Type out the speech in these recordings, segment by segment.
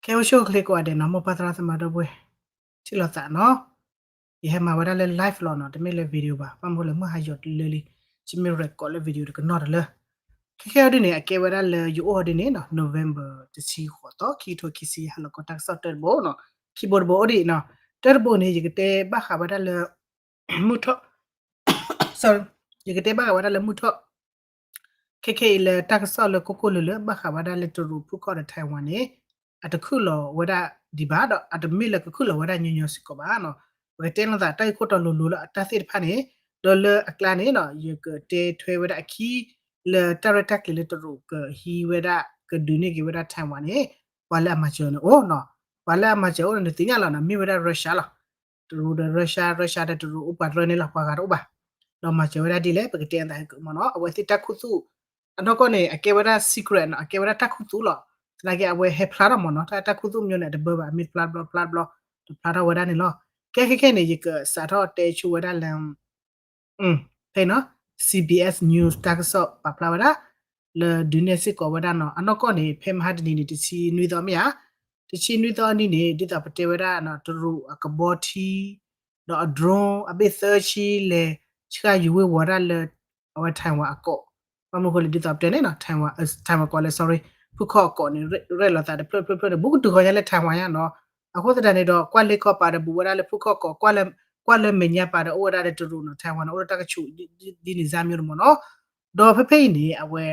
ကဲအိၣ်ဆူၣ်အိၣ်ချ့ကိးဂၤဒဲးနီၤ မိၢ်ပၢ်သရၣ်သမါဒီပုၢ်ဝဲၢ် ထံၣ်လိာ်သးနီၤ. ယဟဲမၤဝဲဒၣ်လၢ live လီၤနီၤ, တမ့ၢ်လၢ video ဘၣ်, ဘၣ်မနုၤဃိလဲၣ် မုၢ်ဟါယီၤတလၢလံ, ယမ့ၢ် record လၢ video တကနီၤတလၢ. ခဲခဲအံၤဒ်န့ၣ် အကဲဝဲဒၣ်လၢယအိၣ်အီၤဒ်န့ၣ်နီၤ November တဆံဃိးသီ ခံကထိခံဆံယဲၢ် ဟါလီၤကီတၢ်ကစီၣ်တၢတဘိနီၤ, ခံဘိတဘိအိၣ်ဒံးနီၤ. တၢတဘိန့ၣ် ယကတဲဘၣ်ဃးဝဲဒၣ်လၢ မုၢ်ထီၣ် ယကတဲဘၣ်ဃးဝဲဒၣ်လၢမုၢ်ထီၣ် ခဲခဲအံၤလၢတၢ်ကစီၣ်လၢကိၢ်ကိၢ်လၢၤလၢၤ ဘၣ်ဃးဝဲဒၣ်လၢတရူးဖုခီၣ်ဒီး Taiwan န့ၣ် အတခုၣ်လီၤဝဲဒၣ်ဒံးဘၣ်ဒီး အတမ့ၢ်လၢကခုၣ်လီၤဝဲဒၣ်ညီညီစ့ၢ်ကီးဘၣ်နီၤ. ပကတဲလိာ်သးတၢ်ဂ့ၢ်ခိၣ်တီလိၤလိၤလၢအတၢ်သ့ၣ်တဖၣ်န့ၣ်, ဒီးလၢအကျါန့ၣ်နီၤ ယကတဲထွဲဝဲဒၣ်အခံ လၢတၢ်ရဲၣ်တၢ်ကျဲၤလၢတရူးကဟံးဝဲဒၣ် ကဒုးန့ၢ်က့ၤဝဲဒၣ် Taiwan န့ၣ် ပှၤလၢအမၤစၢၤန့ၣ်အိၣ်နီၤ. ပှၤလၢအမၤစၢၤအိၣ်န့ၣ် နသ့ၣ်ညါလီၤနီၤ မ့ၢ်ဝဲဒၣ် Russia လီၤ. တရူးဒီး Russia, Russia ဒီးတရူးအိၣ်ပှၤတရၢန့ၣ်လီၤ, ပှၤဂၤတအိၣ်ဘၣ်. ဒီးမၤစၢၤဝဲဒၣ်ဒ်လဲၣ် ပကတဲအသးဟဲက့ၤမ့ၢ်နီၤ, အဝဲသ့ၣ်တၢ်ခူသူၣ် အနီၢ်ကီၢ်န့ၣ် အကဲဝဲဒၣ် secret နီၤ, အကဲဝဲဒၣ်တၢ်ခူသူၣ်လီၤ. သနာ်က့အဝဲဟဲဖျါထီၣ်မ့ၢ်နီၤ, တၢ်တၢ်ခူသူၣ်မညီန့ၣ် အတဘၢဘၣ်, အမ့ၢ်တဖျါတဘျီဖျါတဘျီ တဖျါထီၣ်ဝဲဒၣ်န့ၣ်လီၤ. ကဲခဲခဲန့ၣ် ယကစးထီၣ်တဲဆိဝဲဒၣ်လၢ ဖဲနီၤ CBS News တၢ်ကစီၣ်ပာ်ဖျါဝဲဒၣ် လၢဒုးနဲၣ်စ့ၢ်ကီးဝဲဒၣ်နီၤ, အနီၢ်ကီၢ်န့ၣ် ဖဲမဟါတနံၤန့ၣ် တဆံနွံသီမ့ၢ်ဧါ, တဆံနွံသီအနံၤန့ၣ် ဒ်သိးပတဲဝဲဒၣ်နီၤ တရူးအကဘီထံ ဒီးအ drone အဘ့ၣ်သၢဆံလဲၤဆှၣ်ယူၤဝ့ၤဝီၤဒၣ်လၢ အဝဲ Taiwan အကီၢ်, ဘၣ်မနုၤဃိလဲၣ် ဒ်သိးပတဲန့ၣ်နီၤ Taiwan, Taiwan ကီၢ်လၢ sorry ဖုခီၣ်အကီၢ်န့ၣ် ရဲၣ်လီၤသးတဖျၢၣ်ဖျၢၣ်ဖျၢၣ်န့ၣ် ဘူးကတုၤဃီၤညါလၢ Taiwan ညါနီၤ. အဃိသတးန့ၣ်ဒီး ကွၢ်လ့ခီပၤဒီးဘူးဝဲဒၣ်လၢဖုခီၣ်ကီၢ်, ကွၢ်လၢမဲာ်ညါပၤဒီးအိၣ်ဝဲဒၣ်လၢတရူးနီၤ, Taiwan န့ၣ် အိၣ်ဒီးတၢ်ကဆူးဒ်န့ၣ်စါမ့ၢ်တမ့ၢ်နီၤ. ဒီးဖဲဖဲအံၤန့ၣ် အဝဲ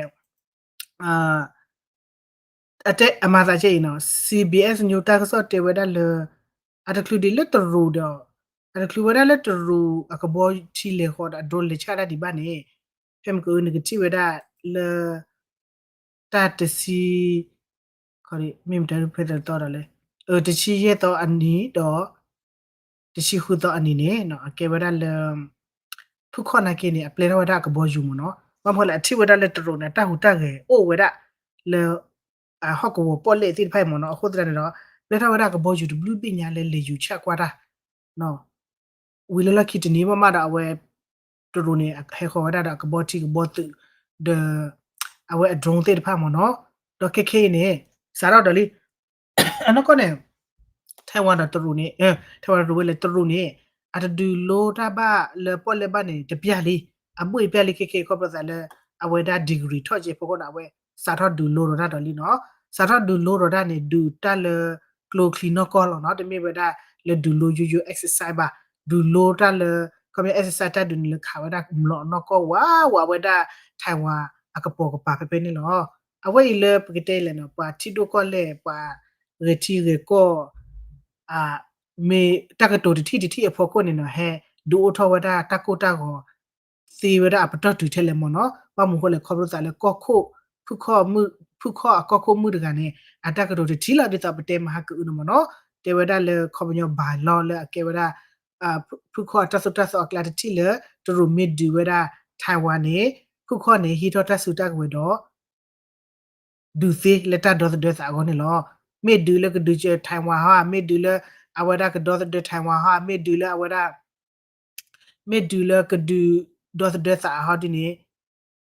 အတဲအမၤသးကဲအံၤနီၤ CBS News တၢ်ကစီၣ်တဲဝဲဒၣ်လၢ အတချုးဒံးလၢတရူးဒီး အတချုးဝဲဒၣ်လၢတရူးအကဘီထံလဲၤဃီဒီးအ drone လဲၤဆှၣ်တၢ်ဒံးဘၣ်န့ၣ် ဖဲမ့ၢ်ကအုနကထံၣ်ဝဲဒၣ်လၢ တၢ်တဆံ မ့ၢ်မတၤဖဲတသီဒီးလဲၣ်, တဆံယဲၢ်သီအနံၤဒီး တဆံဃုသီအနံၤန့ၣ် အကဲဝဲဒၣ်လၢ ဖုခီၣ်နာ်က့န့ၣ် အပျဲထီၣ်ဝဲဒၣ်အကဘီယူၤမ့ၢ်နီၤ. ဘၣ်မနုၤလဲၣ် အထံၣ်ဝဲဒၣ်လၢတရူးန့ၣ် တၢ်ဟူးတၢ်ဂဲၤအိၣ်ဝဲဒၣ်လၢ အဟီၣ်ကဝီၤပီၣ်လဲၣ်သ့ၣ်တဖၣ်အံၤမ့ၢ်နီၤ. အဃိသတးန့ၣ်ဒီး ပျဲထီၣ်ဝဲဒၣ်ကဘီယူၤတဘျုးဘ့ၣ်ညါလၢလဲၤယူၤဆှၣ်ကွၢ်တၢ် ဝံၤလၢလီၢ်ခံတနံၤမးမးဒီးအဝဲ တရူးန့ၣ် ဟဲဃီၤဝဲဒၣ်ဒီးအကဘီထံကဘီသုး ဒီး အဝဲအ drone သ့ၣ်တဖၣ်မ့ၢ်နီၤ. ဒီးခဲခဲအံၤန့ၣ် စးထီၣ်ဒီးလံ အနီၢ်ကီၢ်န့ၣ် Taiwan ဒီးတရူးန့ၣ် Taiwan ဒီးတရူးဝဲလဲၣ် တရူးန့ၣ် အတဒုးလိတၢ်ဘၣ်လၢပီၣ်လဲၣ်ဘၣ်န့ၣ် တပျၢ်လံ အဘၣ်အံၤပျၢ်လံ ခဲခဲအံၤခီဖျိသးလၢ အဝဲဒၣ် degree ထီၣ်ကဲအဖီခိၣ်န့ၣ် အဝဲစးထီၣ်ဒုးလိဒီးတၢ်ဒီးလံနီၤ. စးထီၣ်ဒုးလိဒီးတၢ်န့ၣ် ဒုးတၢ်လၢကျိချံနီၢ်ကီၢ်လီၤနီၤ. တမ့ၢ်ဝဲဒၣ်လၢဒုးလိယိယိ exercise ဘၣ်, ဒုးလိတၢ်လၢ ခီပညီ exercise တၢ်ဒုးန့ၣ်လၢခးဝဲဒၣ်မျိာ်အနီၢ်ကီၢ်ဝးဝးဝဲဒၣ် Taiwan အကပိာ်ကပၤဖဲဖဲန့ၣ်လီၤ. အဝဲအံၤလၢပကတဲလဲၣ်နီၤ ပှၤထံဒိၣ်ကီၢ်လဲၢ် ပှၤဂဲၤထံဂဲၤကီၢ် မ့ၢ်တၢ်ကတိၤတထံၣ်တထံၣ်အဖီခိၣ်န့ၣ်နီၤ ဟဲဒုးအိၣ်ထီၣ်ဝဲဒၣ်တၢ်ကိၢ်တၢ်ဂီၤ သ့ဝဲဒၣ်အပတီၢ်တုၤထဲလဲၣ်မ့ၢ်နီၤ. ဘၣ်မနုၤဃိလဲၣ် ခီဖျိသးလၢကီၢ်ခိၣ် ဖုခီၣ်အကီၢ်ခိၣ်မုၣ်တဂၤန့ၣ် အတၢ်ကတိၤတထံၣ်လီၤ ဒ်သိးပတဲမဟါကအုန့ၣ်မ့ၢ်နီၤ. တဲဝဲဒၣ်လၢခီပညီ bylaw လၢအကဲဝဲဒၣ် ဖုခီၣ်အတၢ်သိၣ်တၢ်သီအကျါတထံၣ်လၢ တရူးမ့ၢ်ဒုးဝဲဒၣ် Taiwan န့ၣ် ဖုခီၣ်န့ၣ် ဟံးထီၣ်တၢ်စုတၢ်ကဝဲၤဒီး ဒုးသ့လၢတၢ်ဒီသဒၢသးအဂီၢ်န့ၣ်လီၤ. မ့ၢ်ဒုးလၢကဒုးစၢၤ Taiwan ဟီ မ့ၢ်ဒုးလၢအဝဲဒၣ်ကဒီသဒၢ Taiwan ဟီ မ့ၢ်ဒုးလၢအဝဲဒၣ် မ့ၢ်ဒုးလၢကဒုးဒီသဒၢသးဟီဒ်န့ၣ်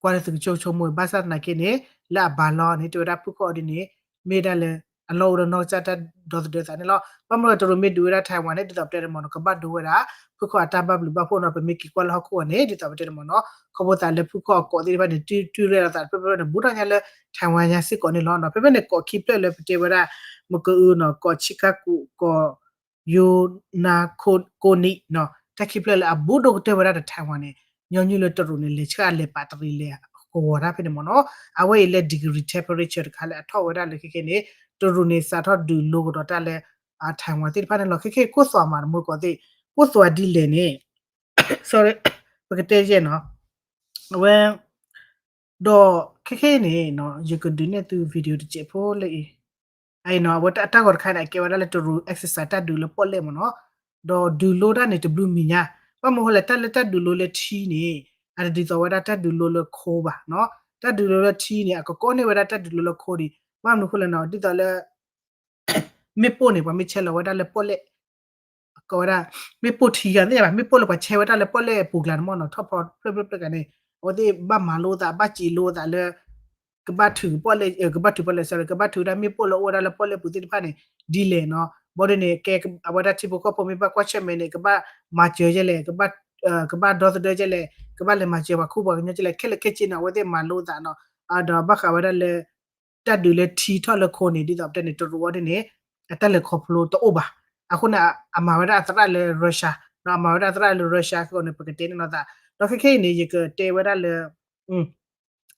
ကွၢ်လၢသုကဆိကမိၣ် ဘၣ်ဆၣ်သနာ်က့န့ၣ် လၢအ bylaw န့ၣ် တဲဝဲဒၣ်ဖုခီၣ်အီၤဒ်န့ၣ် မ့ၢ်ဒၣ်လၢ အလီၢ်အိၣ်ဒီးနီၢ်ကစၢ်တၢ်ဒီသဒၢသးန့ၣ်လီၤ. ဘၣ်မနုၤတရူးမ့ၢ်ဒုးဝဲဒၣ် Taiwan န့ၣ် ဒ်သိးပတဲန့ၣ်မ့ၢ်နီၤ ကဘၣ်ဒိဝဲဒၣ် ဖုခီၣ်အတၢ်ဘၣ်ဘျုးဘၣ်ဖှိၣ်နီၤ ပမ့ၢ်က့ၤကွၢ်လၢဟီၣ်ခိၣ်အီၤန့ၣ် ဒ်သိးပတဲန့ၣ်မ့ၢ်နီၤ ခီဖျိသးလၢဖုခီၣ်အကီးသ့ၣ်တဖၣ်န့ၣ် တုၤတုၤရဲၣ်လီၤသးတဖျၢၣ်ဖျၢၣ်န့ၣ် ဘူးထီၣ်ညါလၢ Taiwan ညါစ့ၢ်ကီးန့ၣ်လီၤ. ဖဲဖဲန့ၣ် ကီးခံဖျၢၣ်လၢပတဲဝဲဒၣ် မကအုနီၤ ကီးဆံကါကူး ကီးယိနါကိနံနီၤ တၢ်ခံဖျၢၣ်လၢအဘူးဒိၣ်ကတၢၢ်ဝဲဒၣ်ဒီး Taiwan န့ၣ် ညီနုၢ်လၢတရူးန့ၣ် လဲၤဆှၣ်လဲၤပာ်တရံးလဲၤကဝီၤတၢ်ဖဲန့ၣ်မ့ၢ်နီၤ. အဝဲအံၤလၢ degree temperature တခါလၢအထီၣ်ဝဲဒၣ်လၢခဲခဲန့ၣ် တရူးန့ၣ် စးထီၣ်ဒုးလိကဒီးတၢ်လၢ Taiwan သ့ၣ်တဖၣ်န့ၣ်လီၤ. ခဲခဲကိၢ်သွးမးတမုၢ်ကီးသ့ၣ် ကိၢ်သွးဒ်လဲၣ်န့ၣ် sorry ပကတဲယဲၢ်နီၤ အဝဲ ဒီးခဲခဲအံၤန့ၣ် ယကဒုးနဲၣ်သု video တစဲးဖိလၢအံၤ အအံၤနီၤ အဝဲတၢ်ဂီၤတခါန့ၣ် အကဲဝဲဒၣ်လၢတရူး exercise တၢ်ဒုးလၢပီၣ်လဲၣ်မ့ၢ်နီၤ ဒီးဒုးလိတၢ်န့ၣ်တဘျုးမံၤညါ ဘၣ်မနုၤဃိလဲၣ် တၢ်လၢတၢ်ဒုးလိလၢထံန့ၣ် အတဒ်သိးဝဲဒၣ်တၢ်ဒုးလိလၢခိဘၣ်နီၤ တၢ်ဒုးလိလၢထံန့ၣ် အကကိးန့ၢ်ဝဲဒၣ်တၢ်ဒုးလိလၢခိဒံး ဘၣ်မနုၤဃိလဲၣ်နီၤ ဒ်သိးလၢ မ့ၣ်ပိၢ်န့ၣ် ပှၤမ့ၢ်ဆဲးလီၤဝဲဒၣ်လၢပီၣ်လဲၣ် ကိးဝဲဒၣ် မ့ၣ်ပိၢ်ထံဂၤသ့ၣ်ညါဘၣ် မ့ၣ်ပိၢ်လၢပှၤဆဲးဝဲဒၣ်လၢပီၣ်လဲၣ်ပူၤကျါန့ၣ်မ့ၢ်နီၤ ထီၣ်ဖီဖျၢၣ်ဖျၢၣ်ဖျၢၣ်ကျါန့ၣ် အဝဲသ့ၣ်ဘၣ်မၤလိသး ဘၣ်စံးလိသးလၢ ကဘၣ်ထုးပီၣ်လဲၣ် ကဘၣ်ထုးပီၣ်လဲၣ် ကဘၣ်ထုးတၢ်မ့ၣ်ပိၢ်လၢအိၣ်ဝဲဒၣ်လၢပီၣ်လဲၣ်ပူၤသ့ၣ်တဖၣ်န့ၣ် ဒ်လဲၣ်နီၤ. ဘၣ်ဒ်န့ၣ် ကဲအဝဲဒၣ်ထံဖိကီၢ်ဖိမ့ၢ်ဘၣ်ကွၢ်ဆၢၣ်မဲာ်န့ၣ် ကဘၣ်မၤစၢၤဒ်လဲၣ် ကဘၣ်ဒီသဒၢဒ်လဲၣ် ကဘၣ်လဲၤမၤစၢၤပှၤခူပှၤကညီဒ်လဲၣ် ခဲလၢာ်ခဲဆ့န့ၣ် အဝဲသ့ၣ်မၤလိသးနီၤ. ဒီးဘၣ်ဃးဝဲဒၣ်လၢ တၢ်ဒုးလၢထံထီၣ်လၢခိန့ၣ် ဒ်သိးပတဲန့ၣ် တရူးအီၤဒ်န့ၣ် အတၢ်လဲၤခီဖျိတအိၣ်ဘၣ်. အဃိန့ၣ် အမၤဝဲဒၣ်အသရၣ်လၢ Russia ဒီးအမၤဝဲဒၣ်အသရၣ်လၢ Russia အဃိန့ၣ် ပကတဲန့ၣ်လီၤသး ဒီးခဲခဲအံၤန့ၣ် ယကတဲဝဲဒၣ်လၢ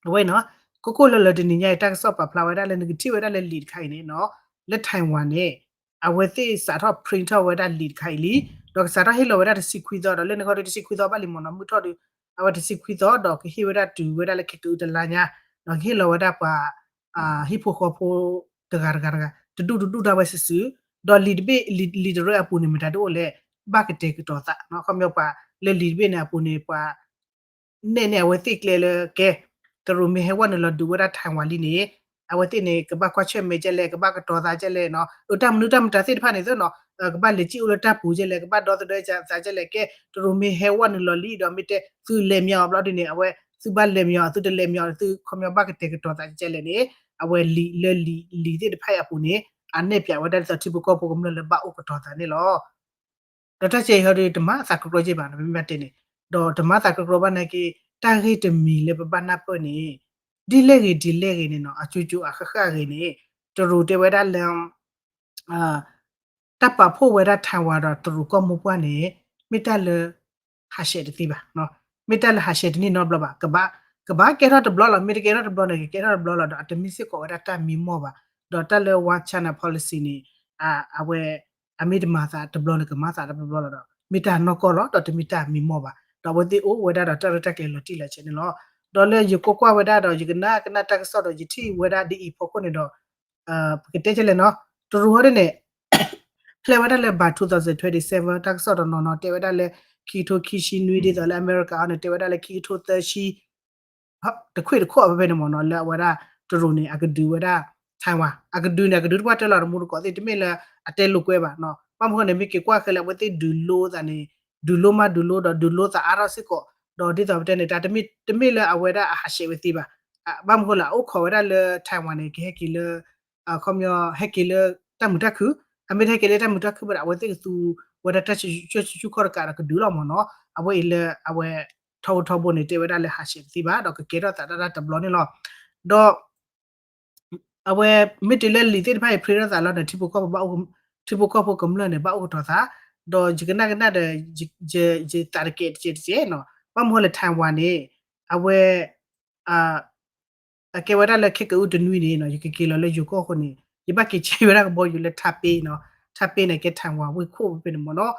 အဝဲနီၤ ကိၢ်ကိၢ်လၢလၢတနံၤညါအံၤ တၢ်ကစီၣ်ပာ်ဖျါဝဲဒၣ်လၢနကထံၣ်ဝဲဒၣ်လၢလံာ်တခါအံၤန့ၣ်နီၤ လၢ Taiwan န့ၣ် အဝဲသ့ၣ်စးထီၣ် print ထီၣ်ဝဲဒၣ်လံာ်တခါအံၤလံ ဒီးကစးထီၣ်ဟ့ၣ်လီၤဝဲဒၣ်တဆံခွံသီ ဒီးလၢနခီဒီးတဆံခွံသီဘၣ်လံမ့ၢ်နီၤ မုၢ်ထီၣ်ဒီး အဝဲတဆံခွံသီ ဒီးကဟ့ၣ်ဝဲဒၣ်တုၤဝဲဒၣ်လၢခဲကအုတလါညါ ဒီးကဟ့ၣ်လီၤဝဲဒၣ်ပှၤ ဟံၣ်ဖိဃီဖိ တဂၤတဂၤတဂၤ တဒူၣ်တဒူၣ်ဒၣ်ဝဲစုာ်စုာ် ဒီးလံာ်တဘ့ၣ် လံာ်တရၢအပူၤန့ၣ် မတၤတအိၣ်လဲၣ် ဘၣ်ကတဲာ်ကတီၤသး ခီပညီပှၤ လၢလံာ်တဘ့ၣ်န့ၣ်အပူၤန့ၣ် ပှၤ နဲၣ်န့ၢ်အဝဲသ့ၣ်ကျဲလၢကဲ တရူးမ့ၢ်ဟဲဝဲနုာ်လီၤဒုးဝဲဒၣ် Taiwan လံန့ၣ် အဝဲသ့ၣ်န့ၣ် ကဘၣ်ကွၢ်ဆၢၣ်မဲာ်ဒ်လဲၣ် ကဘၣ်ကတီၤသးဒ်လဲၣ်နီၤ အတၢ်မနုၤတၢ်မတၤသ့ၣ်တဖၣ်န့ၣ်သ့နီၤ ကဘၣ်လဲၤစံၣ်အိၣ်လၢတၢ်ပူၤဒ်လဲၣ် ကဘၣ်ဒီသဒၢသးဒ်လဲၣ် ကဲ တရူးမ့ၢ်ဟဲဝဲနုာ်လီၤလံဒီး မ့ၢ်တဲသုလဲၤမညီဘျီဒ်န့ၣ် အဝဲ သုဘၣ်လဲၤမညီ သုတလဲၤမညီ သုခီပညီဘၣ်ကတဲာ်ကတီၤသးဒ်လဲၣ်န့ၣ် အဝဲလံာ်လၢလံာ်လံာ်သ့ၣ်တဖၣ်အံၤအပူၤန့ၣ် အနဲၣ်ပၠးဝဲဒၣ်ဒ်သိးထံဖိကီၢ်ဖိကမျၢၢ်လၢဘၣ်အိၣ်ကတီၤသးန့ၣ်လီၤ. ဒီးတၢ်စဲအံၤဟီဒီး တမၤသးကကြၢက့ဘၣ်နီၤ မ့မ့ၢ်တဲန့ၣ် ဒီးတမၤသးကကြၢဘၣ်နာ်က့ တၢ်ဂ့ၢ်တမံၤလၢပဘၣ်နၢ်ပၢၢ်န့ၣ် ဒ်လဲၣ်ဂ့ၤဒ်လဲၣ်ဂ့ၤန့ၣ်နီၤ အကၠိကၠိအဃၣ်ဃၣ်ဂ့ၤန့ၣ် တရူးတဲဝဲဒၣ်လၢ တၢ်ပာ်ဖှိၣ်ဝဲဒၣ် Taiwan ဒီးတရူးကီၢ်မိၢ်ပှၢ်န့ၣ် မ့ၢ်တၢ်လၢ ဟးဆှဲးတသ့ဘၣ်, မ့ၢ်တၢ်လၢဟးဆှဲးတန့ၢ်နီတဘျီဘၣ်, ကဘၣ်ကဲထီၣ်တဘျီလီၤ, မ့ၢ်တကဲထီၣ်တဘျီန့ၣ် ကကဲထီၣ်တဘျီလီၤ, ဒီးအတမ့ၢ်စ့ၢ်ကီးဝဲဒၣ်တၢ်မံမီၢ်ဘၣ်, ဒီးတၢ်လၢ One China Policy န့ၣ် အဝဲ အမ့ၢ်တမၤသးတဘျီန့ၣ် ကမၤသးတဘျီလီၤဒီး မ့ၢ်တၢ်နီၢ်ကီၢ်လီၤ, ဒီးတမ့ၢ်တၢ်မံမီၢ်ဘၣ်, ဒီးအဝဲသ့ၣ်အိၣ်ဝဲဒၣ်ဒီးတၢ်ရဲၣ်တၢ်ကျဲၤလီၤတံၢ်လီၤဆဲးန့ၣ်လီၤ. ဒီးလၢယကွၢ်ကွၢ်ဝဲဒၣ်ဒီး ယကနၣ်ကနၣ်တၢ်ကစီၣ်ဒီး ယထံၣ်ဝဲဒၣ်ဒ်အံၤဖီခိၣ်န့ၣ်ဒီး ပကတဲကလဲၣ်နီၤ, တရူးဟီဒ်န့ၣ် ဖျဲဝဲဒၣ်လၢ by two thousand twenty-seven တၢ်ကစီၣ်တနီၤနီၤ တဲဝဲဒၣ်လၢ ခံကထိခံဆံနွံ ဒ်သိးလၢအမဲရကၤအီၤန့ၣ် တဲဝဲဒၣ်လၢ ခံကထိသၢဆံ တခွံတခီၣ်ဖဲဖဲန့ၣ်မ့ၢ်နီၤ လၢအဝဲဒၣ်တရူးန့ၣ် အကဒုးဝဲဒၣ် Taiwan အကဒုးန့ၣ် အကဒုးတပှၢ်တၢၢ်လီၤ တမူတကိးသ့ၣ် တမ့ၢ်လၢအတဲလိာ်ကွဲဘၣ်နီၤ, ဘၣ်မနုၤဃိန့ၣ် မ့ၢ်က့ၤကွၢ်ဃဲလၢအဝဲသ့ၣ်ဒုးလိသးန့ၣ် ဒုးလိမးဒုးလိဒီး ဒုးလိသးအါထီၣ်စ့ၢ်ကီး, ဒီးဒ်သိးပတဲန့ၣ် တၢ်တမ့ၢ်လၢအဝဲဒၣ်အဟးဆှဲးဝဲသ့ဘၣ်, ဘၣ်မနုၤဃိလၢအအိၣ်ခိးဝဲဒၣ်လၢ Taiwan န့ၣ် ကဟဲက့ၤလၢ ခီပညီ ဟဲက့ၤလၢတၢ်မုာ်တၢ်ခုၣ်, အမ့ၢ်တဟဲက့ၤလၢတၢ်မုာ်တၢ်ခုၣ်ဘၣ်ဒီး အဝဲသ့ၣ်ကသူဝဲဒၣ်တၢ်ဆူၣ်ဆူၣ်ခီၣ်တကးဒီးကဒုးလီၤမ့ၢ်နီၤ, အဝဲအံၤလၢအဝဲ ထီဘိထီဘိန့ၣ် တဲဝဲဒၣ်လၢဟးဆှဲးတသ့ဘၣ် ဒီးကကဲထီၣ်သးတၢ်တၢ်တဘျီန့ၣ်လီၤ. ဒီး အဝဲ မ့ၢ်တုၤလၢလံာ်သ့ၣ်တဖၣ်အံၤ ဖျ့ထီၣ်သးလီၤန့ၣ် ထံဖိကီၢ်ဖိဘၣ်အိၣ် ထံဖိကီၢ်ဖိကမျၢၢ်န့ၣ် ဘၣ်အိၣ်ကတီၤသး, ဒီးယကနၣ်ကနၣ်ဒီး ယသးတကဲးတကဲးတကဲးနီၤ, ဘၣ်မနုၤဃိလၢ Taiwan န့ၣ် အဝဲ အကဲဝဲဒၣ်လၢခဲကအုတနွံန့ၣ်နီၤ ယကက့ၤလီၤလၢယိၤကီၢ်အဃိန့ၣ် ယဘၣ်က့ၤဆဲးဝဲဒၣ်ကဘီယူၤလၢ Taipei နီၤ, Taipei န့ၣ် ကဲ Taiwan ဝ့ၢ်ခိၣ်ဖဲန့ၣ်မ့ၢ်နီၤ,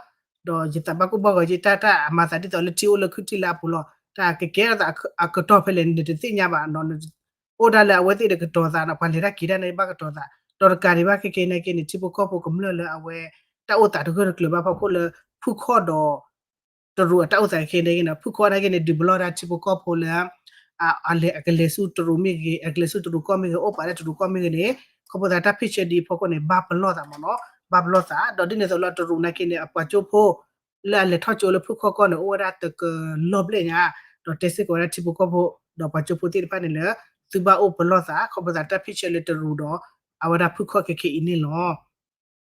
ဒီးယသးဘၣ်ကိၢ်ဘၣ်ဂီၤက့ၤ တၢ်တၢ်အမၤသးဒ်သိးလၢထံအိၣ်လၢခုၣ်ထံလၢအပူၤလီၤ, တၢ်ကကဲထီၣ်သးအကတီၢ်ဖဲလဲၣ်န့ၣ် နတသ့ၣ်ညါဘၣ်နီၤ, အိၣ်ဒၣ်လၢအဝဲသ့ၣ်ဒီးကတီၤသးနီၤ ပှၤလဲၤတၢ်က့ၤတၢ်န့ၣ် ဘၣ်ကတီၤသး, ဒီးတကးဒံးဘၣ်ခဲကဲနာ်က့န့ၣ် ထံဖိကီၢ်ဖိကမျၢၢ်လၢအဝဲ တၢ်အိၣ်သးတဂၢၢ်တကျၢၤဘၣ်ဖီခိၣ်လၢ ဖုၣ်ခီၣ်ဒီး တရူးအတၢ်အိၣ်သးခဲကဲနာ်က့န့ၣ် ဖုၣ်ခီၣ်နာ်က့န့ၣ် ဒုးပလီၢ်ဒၣ်ထံဖိကီၢ်ဖိလၢ အကလဲၤဆူတရူးမ့ၢ်ဂ့ၤ အကလဲၤဆူတရူးကီၢ်မ့ၢ်ဂ့ၤ အိၣ်ပာ်လၢတရူးကီၢ်မ့ၢ်ဂ့ၤန့ၣ် ခီဖျိသးတၢ်ဖ့ၣ်ဆၢဒ်အံၤဖီခိၣ်န့ၣ် ဘၣ်ပလီၢ်သးမ့ၢ်နီၤ, ဘၣ်ပလီၢ်သး ဒီးဒ်န့ၣ်အသိးလၢတရူးနာ်က့န့ၣ် အပှၤကၠိဖိ လၢအလဲၤထီၣ်ကၠိလၢဖုၣ်ခီၣ်ကီၢ်န့ၣ် အိၣ်ဝဲဒၣ်တကလီၤဘျဲၣ်ညါ, ဒီးတဲစ့ၢ်ကီးဝဲဒၣ်ထံဖိကီၢ်ဖိ ဒီးပှၤကၠိဖိသ့ၣ်တဖၣ်န့ၣ်လၢ သုဘၣ်အိၣ်ပလီၢ်သး ခီဖျိသးတၢ်ဖ့ၣ်ဆၢလၢတရူးဒီး အဝဲဒၣ်ဖုၣ်ခီၣ်ခဲကဲအံၤန့ၣ်လီၤ.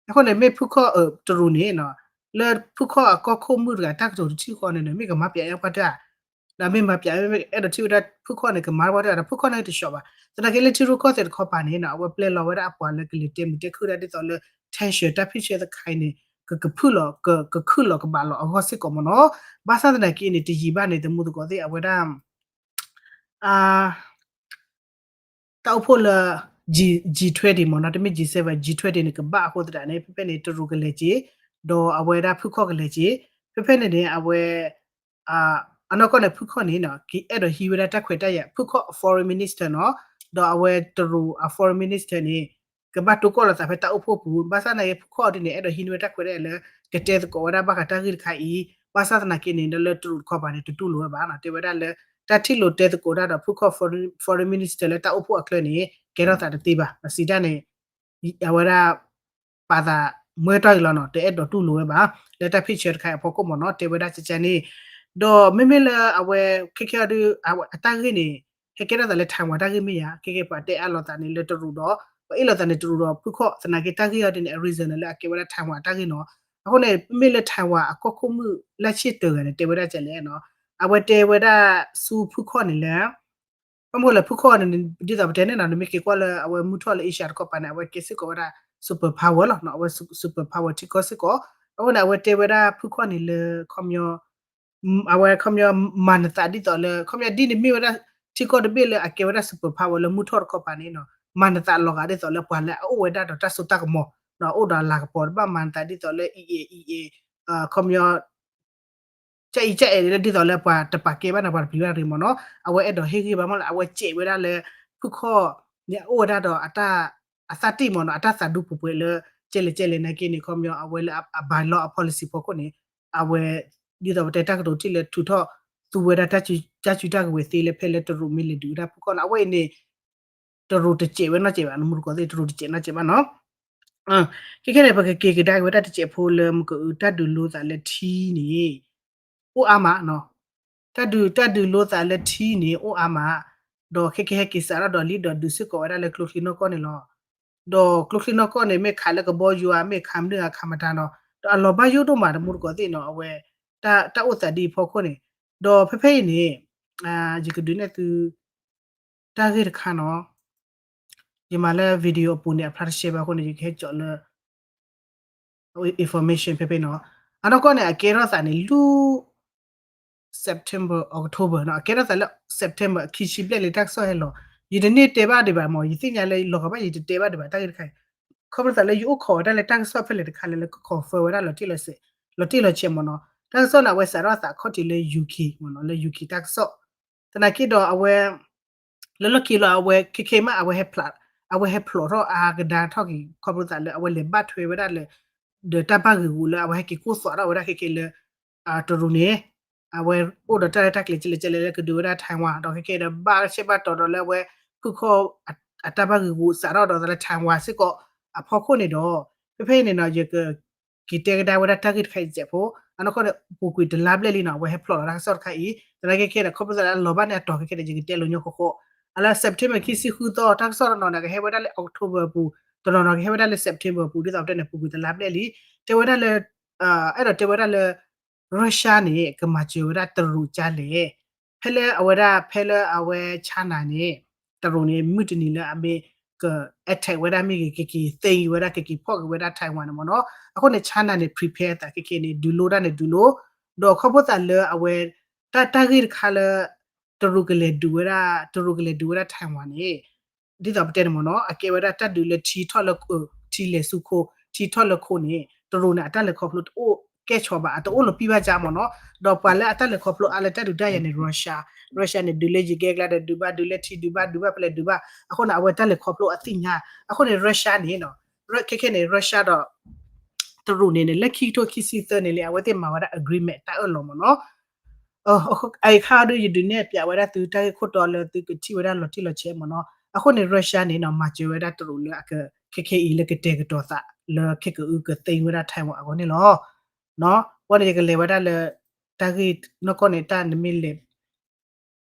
အဃိန့ၣ် မ့ၢ်ဖုၣ်ခီၣ်တရူးန့ၣ် လၢဖုၣ်ခီၣ်အကီၢ်ခိၣ်မုၣ်တဂၤ တၢ်ကတိၤတထံၣ်ဃီန့ၣ် မ့ၢ်ကမၤပျးညါပှၢ်တၢၢ်, ဒီးမ့ၢ်မၤပျး အဲၣ်ဒိးထံၣ်ဝဲဒၣ်ဖုၣ်ခီၣ်န့ၣ် ကမၤပှၢ်တၢၢ် ဒီးဖုၣ်ခီၣ်န့ၣ်တဆှီဘၣ်. သနာ်က့လၢထံရူၢ်ကီၢ်သဲးတခီပၤန့ၣ် အဝဲပျဲလီၤဝဲဒၣ်အပှၤလၢကလဲၤတဲမုာ်တဲခုၣ်ဒၣ်ဒ်သိးလၢ tension တၢ်ဖ့ၣ်ဆၢတခါအံၤန့ၣ် ကကဖုၣ်လီၤ ကခုၣ်လီၤကဘၣ်လီၤအဂီၢ်စ့ၢ်ကီးမ့ၢ်နီၤ. ဘၣ်ဆၣ်သနာ်က့န့ၣ် တယံာ်ဘၣ်န့ၣ် တမူသကိးသ့ၣ် အဝဲဒၣ် တၢ်အိၣ်ဖှိၣ်လၢ G, G twenty မ့ၢ်နီၤ, တမ့ၢ် G seven, G twenty န့ၣ် ကဘၣ်အဃိသတးန့ၣ် ဖဲဖဲန့ၣ် တရူးကလဲၤက့ၤ, ဒီးအဝဲဒၣ်ဖုၣ်ခီၣ်ကလဲၤက့ၤ, ဖဲဖဲန့ၣ်န့ၣ် အဝဲ အနီၢ်ကီၢ်န့ၣ် ဖုၣ်ခီၣ်န့ၣ် ကအဲၣ်ဒိးဟံးဝဲဒၣ်တၢ်ခွဲးတၢ်ယာ် ဖုၣ်ခီၣ် foreign minister နီၤ, ဒီးအဝဲတရူးအ foreign minister န့ၣ် ကဘၣ်တိၢ်ကီၢ်လိာ်သးဖဲတၢ်အိၣ်ဖှိၣ်ပူၤ, ဘၣ်ဆၣ်သနာ်က့ ဖုၣ်ခီၣ်ဒ်န့ၣ် အဲၣ်ဒိးဟံးန့ၢ်ဝဲတၢ်ခွဲးတၢ်ယာ်လၢ ကတဲသကိးဝဲဒၣ်ဘၣ်ဃးတၢ်ဂ့ၢ်တခါအံၤ, ဘၣ်ဆၣ်သနာ်က့န့ၣ် လၢတရူးတခီပၤန့ၣ် တတူၢ်လိာ်ဝဲဘၣ်နီၤ, တဲဝဲဒၣ်လၢ တၢ်ထံၣ်လိာ်တဲသကိးတၢ်ဒီး ဖုၣ်ခီၣ် foreign minister လၢတၢ်အိၣ်ဖှိၣ်အချၢန့ၣ် ကဲထီၣ်သးတသ့ဘၣ်, ဒီးစံးတၢ်န့ၣ် အဝဲဒၣ် ပာ်သးမွဲတီၢ်အံၤလီၤနီၤ, တအဲၣ်ဒိးတူၢ်လိာ်ဝဲဘၣ်, လၢတၢ်ဖ့ၣ်ဆၢတခါအံၤအဖီခိၣ်မ့ၢ်နီၤ, တဲဝဲဒၣ်ကကန့ၣ်, ဒီးမ့မ့ၢ်လၢအဝဲခဲခဲအံၤဒီး အတၢ်ဂ့ၢ်န့ၣ် ဟဲကဲထီၣ်သးလၢ Taiwan တၢ်ဂ့ၢ်မ့ၢ်ယၤ ခဲကဲပှၤတဲအါလိာ်သးန့ၣ်လၢတရူးဒီး ပှၤအ့ၣ်လိာ်သးန့ၣ်တရူးဒီးဖုခီၣ် သနာ်က့တၢ်ဂ့ၢ်အီၤဒ်န့ၣ် အ reason လၢအကဲဝဲဒၣ် Taiwan တၢ်ဂ့ၢ်နီၤ. အဃိန့ၣ် မ့ၢ်လၢ Taiwan အကီၢ်ခိၣ်မုၣ်လၢဆ့ၣ်တဂၤန့ၣ် တဲဝဲဒၣ်ကလဲၣ်နီၤ. အဝဲတဲဝဲဒၣ်ဆူဖုခီၣ်န့ၣ်လၢ ဘၣ်မနုၤလၢဖုခီၣ်န့ၣ် ဒ်သိးပတဲန့ၣ်နီၤ နမ့ၢ်က့ၤကွၢ်လၢအဝဲမုၢ်ထီၣ်လၢ Asia တခီပၤန့ၣ် အဝဲကဲစ့ၢ်ကီးဝဲဒၣ် super power လီၤနီၤ. အဝဲ super power ထံကီၢ်စ့ၢ်ကီး. အဃိန့ၣ် အဝဲတဲဝဲဒၣ်ဖုခီၣ်န့ၣ်လၢ ခီပညီ အဝဲခီပညီမၤနသးဒ်သိးလၢ ခီပညီဒ်န့ၣ်မ့ၢ်ဝဲဒၣ် ထံကီၢ်တဘ့ၣ်လၢအကဲဝဲဒၣ် super power လၢမုၢ်ထီၣ်တခီပၤန့ၣ်နီၤ မၤနသးလီၤဂာ်ဒ်သိးလၢပှၤလၢအအိၣ်ဝဲဒၣ်ဒီးတၢ်စိတၢ်ကမီၤနီၤ အိၣ်ဒီးလၤကပီၤတဘၣ် မၤနသးဒ်သိးလၢ အံၤအံၤ ခီပညီ ကအံၤကအဲၣ်လၢဒ်သိးလၢပှၤတပာ်ကဲဘၣ်နၤ ပှၤတပျံၤဘၣ်ရ့ၣ်မ့ၢ်နီၤ. အဝဲအဲၣ်ဒိးဟ့ၣ်ဂံၢ်ဘါမ့ၢ်လၢ အဝဲစဲးဝဲဒၣ်လၢ ဖုခီၣ်န့ၣ် အအိၣ်ဝဲဒၣ်ဒီး အသးတ့ၢ်မ့ၢ်နီၤ အတၢ်သးဒူပှဲၤပှဲၤလၢ ကဲလဲၣ်ကဲလဲၣ်နာ်က့န့ၣ် ခီပညီအဝဲလၢအ bylaw အ policy ဖီခိၣ်န့ၣ် အဝဲ ဒ်သိးပတဲတၢ်ကတိၤထံၣ်လၢထုးထီၣ်သူဝဲဒၣ်တၢ်စုတၢ်ကဝဲၤသ့လၢ ဖဲလၢတရူးမ့ၢ်လဲၤဒုးဝဲဒၣ်ဖုခီၣ်နီၤ အဝဲအံၤန့ၣ် တရူးတစဲးဝဲနီတစဲးဘၣ် နမူတကိးသ့ၣ် တရူးတစဲးနီတစဲးဘၣ်နီၤ. ခဲခဲန့ၣ် ပကက့ၤကဒါက့ၤဝဲဒၣ်တစဲးဖိလၢမ့ၢ်က တၢ်ဒုးလိသးလၢထံန့ၣ် အိၣ်အါမးနီၤ. တၢ်ဒုး တၢ်ဒုးလိသးလၢထံန့ၣ် အိၣ်အါမး, ဒီးခဲကဟဲက့ၤစးထီၣ်ဒီးလံဒီးဒုးစ့ၢ်ကီးဝဲဒၣ်လၢကျိချံနီၢ်ကီၢ်န့ၣ်လီၤ. ဒီးကျိချံနီၢ်ကီၢ်န့ၣ် မ့ၢ်ခးလၢကဘီယူၤဧါ မ့ၢ်ခးမနုၤဧါ ခးမတၤနီၤ, ဒီးအလီၤဘၣ်ယိၣ်ဒိၣ်မး တမူတကိးသ့ၣ်နီၤ အဝဲ တၢ်အိၣ်သးဒ်အံၤဖီခိၣ်န့ၣ်, ဒီးဖဲဖဲအံၤန့ၣ် ယကဒုးနဲၣ်သု တၢ်ဂ့ၢ်တခါနီၤ, ယမၤလၢ video အပူၤန့ၣ် အဖျါတရှဲဘၣ်အဃိန့ၣ် ယကဟဲကၠီးလၢ information ဖဲဖဲနီၤ. အနီၢ်ကီၢ်န့ၣ် အကဲထီၣ်သးန့ၣ် လၢ September October နီၤ, အကဲထီၣ်သးလၢ September ခံဆံဘျဲၣ်လံတၢ်ကစီၣ်ဟဲလီၤ. ယတန့ၢ်တဲဘၣ်ဒံးဘၣ်မ့ၢ် ယသ့ၣ်ညါလၢလီၤဂာ်ဘၣ် ယတတဲဘၣ်ဒံးဘၣ် တၢ်ဂ့ၢ်တခါအံၤ, ခီဖျိသးလၢယအိၣ်ခိးဝဲဒၣ်လၢတၢ်ကစီၣ်ဖဲလဲၣ်တခါလဲၣ်လၢက confirm ဝဲဒၣ်လီၤတံၢ်လီၤဆဲး လီၤတံၢ်လီၤဆဲးမ့ၢ်နီၤ. တၢ်ကစီၣ်န့ၣ် အဝဲစးထီၣ်သးခီၣ်ထံးလၢ UK မ့ၢ်နီၤ, လၢ UK တၢ်ကစီၣ် သနာ်က့ဒီးအဝဲ လၢလီၢ်ခံလီၤ အဝဲခဲခဲမး အဝဲဟဲဖျိးထီၣ်အါကဒါထီၣ်က့ၤ ခီဖျိသးလၢအဝဲလဲၤဘၣ်ထွဲဝဲဒၣ်လၢ ဒီးတၢ်ဘၣ်ဂ့ၢ်ဂူာ်လၢအဝဲဟဲက့ၤကိၢ်သွးထီၣ်ဝဲဒၣ်ခဲခဲလၢ တရူးန့ၣ် အဝဲအိၣ်ဒီးတၢ်ရဲၣ်တၢ်ကျဲၤကလဲာ်ကလဲာ်လၢကဒုးဝဲဒၣ် Taiwan ဒီးခဲခဲဒီးဘၣ်ဆဲးဘၣ်တီၤဒီးလၢအဝဲ ဖုခီၣ် အတၢ်ဘၣ်ဂ့ၢ်ဂူာ်စးထီၣ်ဒီးသးလၢ Taiwan စ့ၢ်ကီး အဖီခိၣ်န့ၣ်ဒီး ဖဲဖဲအံၤန့ၣ်နီၤ ယက က့ၤတဲကဒါဝဲဒၣ်တၢ်ဂ့ၢ်တခါအံၤစဲးဖိ, အနီၢ်ကီၢ်န့ၣ် ပူၤကွံာ်တလါဘျဲၣ်လံနီၤ အဝဲဟဲဖျိးလီၤတၢ်ကစီၣ်တခါအံၤ, သနာ်က့ခဲန့ၣ် ခီဖျိသးလၢအလီၤဘၣ်န့ၣ်အတီၤခဲခဲန့ၣ် ယကတဲလိာ်ညီဃီဃီ, အလၢ September ခံဆံဃုသီ တၢ်ကစီၣ်တနီၤန့ၣ် ကဟဲဝဲဒၣ်လၢ October အပူၤ, တနီၤနီၤကဟဲဝဲဒၣ်လၢ September အပူၤ ဒ်သိးပတဲန့ၣ် ပူၤကွံာ်တလါဘျဲၣ်လံ, တဲဝဲဒၣ်လၢ အဲၣ်ဒိးတဲဝဲဒၣ်လၢ Russia န့ၣ် ကမၤစၢၤဝဲဒၣ်တရူးကလဲၣ်, ဖဲလၢအဝဲဒၣ် ဖဲလၢအဝဲ China န့ၣ် တရူးန့ၣ် မုၢ်တနံၤလၢအမ့ၢ်က attack ဝဲဒၣ်မ့ၢ်ဂ့ၤ ကက့ၤသ့ဝဲဒၣ် ကက့ၤဖီၣ်က့ၤဝဲဒၣ် Taiwan န့ၣ်မ့ၢ်နီၤ, အဃိန့ၣ် China န့ၣ် prepare အသးခဲခဲန့ၣ် ဒုးလိတၢ်န့ၣ်ဒုးလိ, ဒီးခီဖျိသးလၢအဝဲ တၢ် တၢ်ဂ့ၢ်တခါလၢ တရူးကလဲၤဒုးဝဲဒၣ် တရူးကလဲၤဒုးဝဲဒၣ် Taiwan န့ၣ် ဒ်သိးပတဲန့ၣ်မ့ၢ်နီၤ အကဲဝဲဒၣ်တၢ်ဒုးလၢထံထီၣ်လၢ ထံလဲၤဆူခိ ထံထီၣ်လၢခိန့ၣ် တရူးန့ၣ် အတၢ်လဲၤခီဖျိတအိၣ်ကဲၣ်ဆိးဘၣ် အတအိၣ်လီၤပံၢ်ဘၣ်ကါမ့ၢ်နီၤ, ဒီးပှၤလၢအတၢ်လဲၤခီဖျိအါလၢတၢ်ဒုးတၢ်ယၤန့ၣ် Russia, Russia န့ၣ် ဒုးလၢယံၤကဲကျါဒီးဒုးဘၣ် ဒုးလၢထံဒုးဘၣ် ဒုးဘၣ်ဖဲလဲၣ်ဒုးဘၣ်, အဃိန့ၣ် အဝဲတၢ်လဲၤခီဖျိအသ့ၣ်ညါ, အဃိန့ၣ် Russia န့ၣ်နီၤ ခဲခဲန့ၣ် Russia ဒီး တရူးန့ၣ်န့ၣ် လၢခံကထိခံဆံသၢန့ၣ်လံ အဝဲသ့ၣ်မၤဝဲဒၣ် agreement တၢ်အၢၣ်လီၤမ့ၢ်နီၤ, အခါဒုး ယဒုးနဲၣ်ပၠးဝဲဒၣ်သုတၢ်ဂ့ၢ်ခိၣ်တီလၢသုကထံၣ်ဝဲဒၣ်လီၤတံၢ်လီၤဆဲးမ့ၢ်နီၤ, အဃိန့ၣ် Russia န့ၣ်နီၤ မၤစၢၤဝဲဒၣ်တရူးလၢအက ခဲခဲအံၤလၢကတဲာ်ကတီၤသးလၢခဲကအုကသ့ဝဲဒၣ် Taiwan အဂီၢ်န့ၣ်လီၤ. ဝဲန့ၣ် ယကလဲၤဝဲဒၣ်လၢ တၢ်ဂ့ၢ်နီၢ်ကီၢ်န့ၣ် တၢ်နမ့ၢ်လဲၤ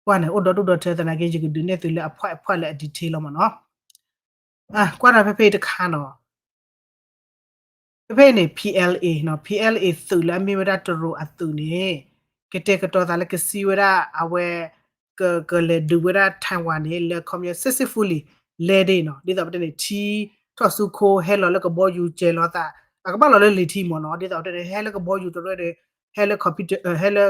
ကွၢ်န့ၣ် အိၣ်ဒီဒူၣ်ဒီထၢသနာ်က့ ယကဒုးနဲၣ်သုလၢအဖှၣ်အဖှၣ်လၢအ detail လီၤမ့ၢ်နီၤ. ကွၢ်ဒီးဖဲဖဲအံၤတခါနီၤ ဖဲဖဲအံၤန့ၣ် PLA နီၤ PLA သုးလၢအမ့ၢ်ဝဲဒၣ်တရူးအသုးန့ၣ် ကတဲာ်ကတီၤသးလၢကစံးဝဲဒၣ်အဝဲ က ကလဲၤဒုးဝဲဒၣ် Taiwan န့ၣ် လၢခီပညီ successfully လဲၤဒၣ်နီၤ ဒ်သိးပတဲန့ၣ် ထံထီၣ်ဆူခိ ဟဲလီၤလၢကဘီယူၤစဲၤလီၤသး အကဘၣ်လီၤလၢလံၤထံမ့ၢ်နီၤ ဒ်သိးပတဲန့ၣ် ဟဲလၢကဘီယူၤတရၢဒီး ဟဲလၢ computer ဟဲလၢ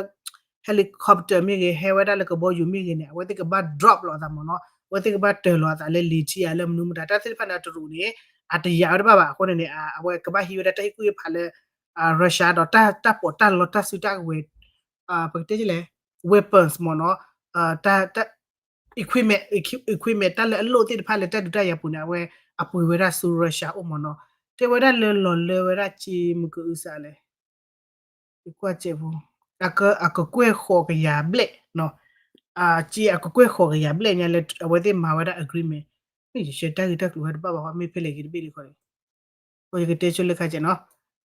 helicopter မ့ၢ်ဂ့ၤ ဟဲဝဲဒၣ်လၢကဘီယူၤမ့ၢ်ဂ့ၤန့ၣ် အဝဲသ့ၣ်ကဘၣ် drop လီၤသးမ့ၢ်နီၤ အဝဲသ့ၣ်ကဘၣ်တၢၢ်လီၤအသးလၢလံၤထံဧါ လၢမနုၤမတၤ တၢ်သ့ၣ်တဖၣ်န့ၣ် တရူးန့ၣ် အတယာ်ဝဲတဘၣ်ဘၣ် အဃိန့ၣ်န့ၣ် အဝဲကဘၣ်ဟံးဝဲဒၣ်တၢ်ဟ့ၣ်ကူၣ်ဟ့ၣ်ဖးလၢ Russia ဒီးတၢ်ပီးတၢ်လီတၢ်စုတၢ်ကဝဲၤ ပကတဲလဲၣ် weapons မ့ၢ်နီၤ equipment equipment တၢ်လၢအလိၣ်သ့ၣ်တဖၣ်လၢတၢ်ဒုးတၢ်ယၤပူၤန့ၣ် အဝဲအပှ့ၤဝဲဒၣ်ဆူ Russia အိၣ်မ့ၢ်နီၤ တဲဝဲဒၣ်လၢလီၤလၢဝဲဒၣ်စ့မကအုစးလဲၣ် ယကွၢ်စဲးဖိ အကကွဲၢ်ဃိးကယၤဘျဲၣ် စ့အကကွဲၢ်ဃိးကယၤဘျဲၣ်ညါလၢအဝဲသ့ၣ်မၤဝဲဒၣ် agreement မ့ၢ်ယဆှၢတၢ်ဂ့ၢ်တၢ်ကျိၤဝဲတဘၣ်ဘၣ်ဃီ မ့ၢ်ဖဲလဲၣ်ဂ့ၤတဘ့ၣ်လံခီ ယကတဲဆိလၢခါစဲးနီၤ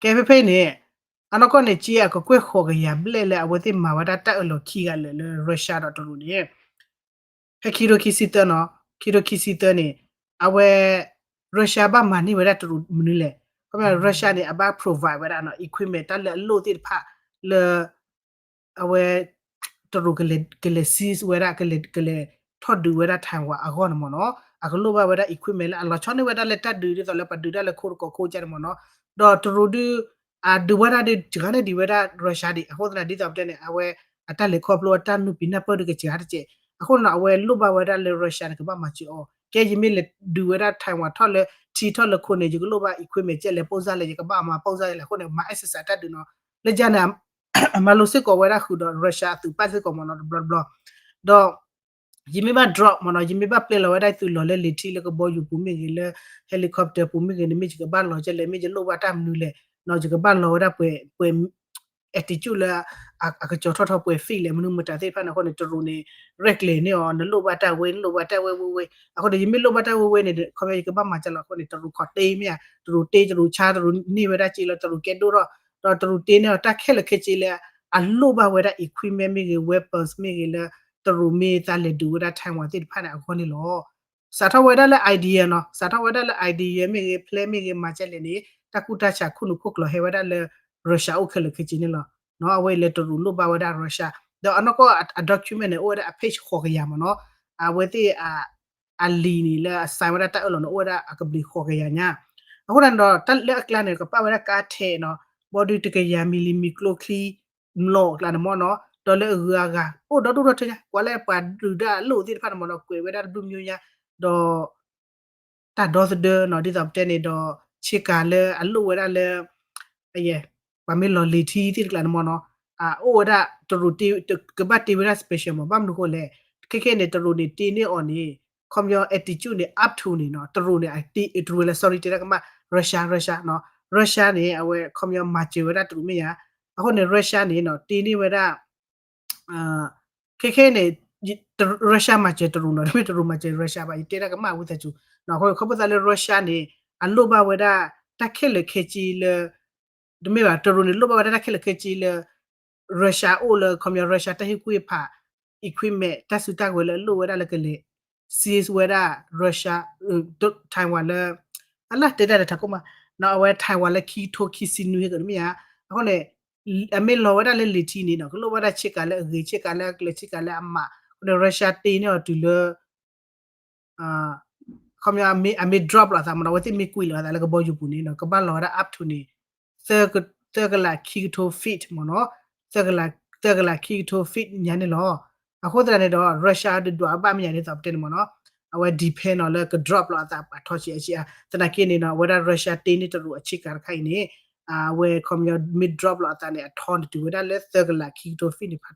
ကဲဖဲဖဲအံၤန့ၣ် အနီၢ်ကီၢ်န့ၣ် စ့အကကွဲၢ်ဃိးကယၤဘျဲၣ်လၢအဝဲသ့ၣ်မၤဝဲဒၣ်တၢ်အၢၣ်လီၤခံဂၤလၢာ်လၢ Russia ဒီးတရူးန့ၣ် ဖဲခံကထိခံဆံသၢနီၤ, ခံကထိခံဆံသၢန့ၣ် အဝဲ Russia ဘၣ်မၤန့ၢ်ဝဲဒၣ်တရူးမနုၤလဲၣ်. ခီဖျိ Russia န့ၣ် အဘၣ် provide ဝဲဒၣ်နီၤ equipment တၢ်လၢအလိၣ်သ့ၣ်တဖၣ်လၢ အဝဲ တရူးကလဲၤ ကလဲၤ seize ဝဲဒၣ် ကလဲၤ ကလဲၤထီၣ်ဒုးဝဲဒၣ် Taiwan အဂီၢ်န့ၣ်မ့ၢ်နီၤ, အကလိၣ်ဘၣ်ဝဲဒၣ် equipment လၢအလီၤဆီန့ၢ်ဝဲဒၣ်လၢတၢ်ဒုး ဒ်သိးလၢပှၤဒုးတၢ်လၢခိတကီၢ်ခိကၢ်န့ၣ်မ့ၢ်နီၤ, ဒီးတရူးဒုး အဒုးဝဲဒၣ်ဒုး စှၤန့ၢ်ဒံးဝဲဒၣ် Russia ဒံး. အဃိသတးန့ၣ် ဒ်သိးပတဲန့ၣ် အဝဲ အတၢ်လဲၤခီဖျိအတၢ်နုာ်ပံၤနၢ်ပၢၢ်ဒုးကစှၤတက့ၢ်. အဃိန့ၣ် အဝဲလိၣ်ဘၣ်ဝဲဒၣ်လၢ Russia န့ၣ် ကဘၣ်မၤစၢၤအီၤ, ကဲယမ့ၢ်လဲၤဒုးဝဲဒၣ် Taiwan ထီၣ်လၢထံထီၣ်လၢခိန့ၣ် ယကလိၣ်ဘၣ် equipment ကဲလဲၤပိၢ်စၢ်လဲၣ် ယကဘၣ်မၤပိၢ်စၢ်လဲၣ်. အဃိန့ၣ် မၤ exercise တၢ်ဒုးနီၤ, လၢယၤန့ၣ် အမၤလိစ့ၢ်ကီးဝဲဒၣ်ဃုာ်ဒီး Russia အသုးပာ်စ့ၢ်ကီးမ့ၢ်နီၤ တဘျီတဘျီ, ဒီး ယမ့ၢ်ဘၣ် drop မ့ၢ်နီၤ, ယမ့ၢ်ဘၣ်ပျဲလီၤဝဲဒၣ်သုးလီၢ်လၢလံာ်ထံလၢကဘီယူၤပူၤမ့ၢ်ဂ့ၤ လၢ helicopter ပူၤမ့ၢ်ဂ့ၤန့ၣ် မ့ၢ်ယကဘၣ်လီၤကဲလဲၣ် မ့ၢ်ယလိၣ်ဘၣ်တၢ်မနုၤလဲၣ်နီၤ, ယကဘၣ်လီၤဝဲဒၣ်ပှဲၤ ပှဲၤ altitude လၢ အကကၠီၤထီၣ်ထီပှဲၤ feet လဲၣ် မနုၤမတၤသ့ၣ်တဖၣ်န့ၣ် အဃိန့ၣ် တရူးန့ၣ် ရဲၣ်ကျဲၤန့ၢ်အီၤ နလိၣ်ဘၣ်တၢ်ဝဲ နလိၣ်ဘၣ်တၢ်ဝဲဝဲဝဲ, အဃိန့ၣ် ယမ့ၢ်လိၣ်ဘၣ်တၢ်ဝဲဝဲန့ၣ် ခီဖျိယကဘၣ်မၤစၢၤလီၤ. အဃိန့ၣ် တရူးခိးတ့မ့ၢ်ဧါ, တရူးတ့ တရူးဆါ တရူးန့ၢ်ဝဲဒၣ်စ့လီၤ တရူးကဲဒိၣ်ထီၣ်, ဒီးတရူးတ့န့ၢ်အီၤတၢ်ခဲလၢာ်ခဲဆ့လၢ အလိၣ်ဘၣ်ဝဲဒၣ် equipment မ့ၢ်ဂ့ၤ weapons မ့ၢ်ဂ့ၤလၢ တရူးမ့ၢ်သးလဲၤဒုးဝဲဒၣ် Taiwan သ့ၣ်တဖၣ်န့ၣ် အဂီၢ်န့ၣ်လီၤ. စးထီၣ်ဝဲဒၣ်လၢ idea နီၤ, စးထီၣ်ဝဲဒၣ်လၢ idea မ့ၢ်ဂ့ၤ plan မ့ၢ်ဂ့ၤ မၤကဲလဲၣ်န့ၣ် တၢ်ကူၣ်တၢ်ဆးခိၣ်နူာ်ခိၣ်ကျိၤဟဲဝဲဒၣ်လၢ Russia အိၣ်ခဲလၢာ်ခဲဆ့န့ၣ်လီၤ. အဝဲအံၤလၢတရူးလိၣ်ဘၣ်ဝဲဒၣ် Russia ဒီးအနီၢ်ကီၢ်အ document န့ၣ် အိၣ်ဝဲဒၣ်အ page ဃိးကယၤမ့ၢ်နီၤ, အဝဲသ့ၣ် အလံာ်န့ၣ်လၢအ sign ဝဲဒၣ်တၢ်အၢၣ်လီၤန့ၣ် အိၣ်ဝဲဒၣ်အကဘျံးဃိးကယၤညါ. အဃိသတးန့ၣ်ဒီး တၢ်လၢအကျါန့ၣ် ကပာ်ဝဲဒၣ်ကါထဲးနီၤ, ဘီဒုးတကယၤမံၤလံမံၤကျိချံ မျိာ်အကျါန့ၣ်မ့ၢ်နီၤ, ဒီးလၢအဂုၤအဂၤ အိၣ်ဒီဒူၣ်ဒီထၢညါ, ကွၢ်လၢပှၤဒုးတၢ်အလိၣ်သ့ၣ်တဖၣ်န့ၣ်မ့ၢ်နီၤ ကွဲးဝဲဒၣ်တဘျုးမျိၤညါ, ဒီး တၢ်ဒီသဒၢနီၤ ဒ်သိးပတဲန့ၣ်ဒီး ဆ့ကၤလၢအလိၣ်ဝဲဒၣ်လၢ ပှၤမ့ၢ်လီၤလံာ်ထံသ့ၣ်တကျါန့ၣ်မ့ၢ်နီၤ, အိၣ်ဝဲဒၣ်တရူးတ့ ကဘၣ်တ့ဝဲဒၣ် special မ့ၢ် ဘၣ်မနုၤဃိလဲၣ်, ခဲခဲန့ၣ် တရူးန့ၣ်တ့န့ၢ်အီၤန့ၣ် ခီပညီ altitude န့ၣ် up to န့ၣ်နီၤ, တရူးန့ၣ် တရူးလဲၣ် sorry တဲဒၣ်ကမၣ် Russia Russia နီၤ, Russia န့ၣ် အဝဲခီပညီမၤစၢၤဝဲဒၣ်တရူးမ့ၢ်ဧါ, အဃိန့ၣ် Russia န့ၣ်နီၤ တ့န့ၢ်ဝဲဒၣ် ခဲခဲန့ၣ် Russia မၤစၢၤတရူးနီၤ, တမ့ၢ်တရူးမၤစၢၤ Russia ဘၣ်, ယတဲဒၣ်ကမၣ်ဝံသးစူၤ, အဃိန့ၣ် ခီဖျိသးလၢ Russia န့ၣ် အလိၣ်ဘၣ်ဝဲဒၣ် တၢ်ခဲလၢာ်ခဲဆ့လၢ တမ့ၢ်ဘၣ် တရူးန့ၣ် လိၣ်ဘၣ်ဝဲဒၣ်တၢ်ခဲလၢာ်ခဲဆ့လၢ Russia အိၣ်လၢ ခီပညီ Russia တၢ်ဟ့ၣ်ကူၣ်ဟ့ၣ်ဖး equipment တၢ်စုတၢ်ဝဲၤလၢအလိၣ်ဝဲဒၣ်လၢကလဲၤ seize ဝဲဒၣ် Russia Taiwan လၢ အလၢတဲဒၣ်လၢထးခိၣ်မး အဝဲ Taiwan လၢခံကထိခံဆံနွံဟ့ၣ်ကတမ့ၢ်ဧါ, အဃိန့ၣ် အမ့ၢ်လီၤဝဲဒၣ်လၢလံာ်ထံန့ၣ်နီၤ ကလိၣ်ဘၣ်ဒၣ်ဆ့ကၤလၢအဂ့ၤ ဆ့ကၤလၢအကျၢၤ ဆ့ကၤလၢအမး, အဃိန့ၣ် Russia တ့န့ၢ်အီၤတုၤလၢ ခီပညီ အမ့ၢ် drop လိာ်အသးမ့ၢ်နီၤ, အဝဲသ့ၣ်မ့ၢ်ကွံာ်လိာ်အသးလၢကဘီယူၤပူၤန့ၣ်နီၤ ကဘၣ်လီၤဝဲဒၣ် up to န့ၣ် သၢကလးခံကထိ feet မ့ၢ်နီၤ, သၢကလးခံကထိ feet ညါန့ၣ်လီၤ. အဃိသတးန့ၣ်ဒီး Russia ဒုးဒွးအဘၣ်မ့ၢ်ညါဒ်သိးပတဲန့ၣ်မ့ၢ်နီၤ, အဝဲ depend နီၤလၢက drop လိာ်အသးပှၤထီဆံးအဆံးဧါ, သနာ်က့န့ၣ်နီၤ အဝဲဒၣ် Russia တ့န့ၢ်တရူးအဆ့ကၤတခါအံၤန့ၣ် အဝဲခီပညီမ့ၢ် drop လိာ်အသးန့ၣ် အထီန့ၣ်တုၤဝဲဒၣ်လၢသၢကလးခံကထိ feet န့ၣ် ဖး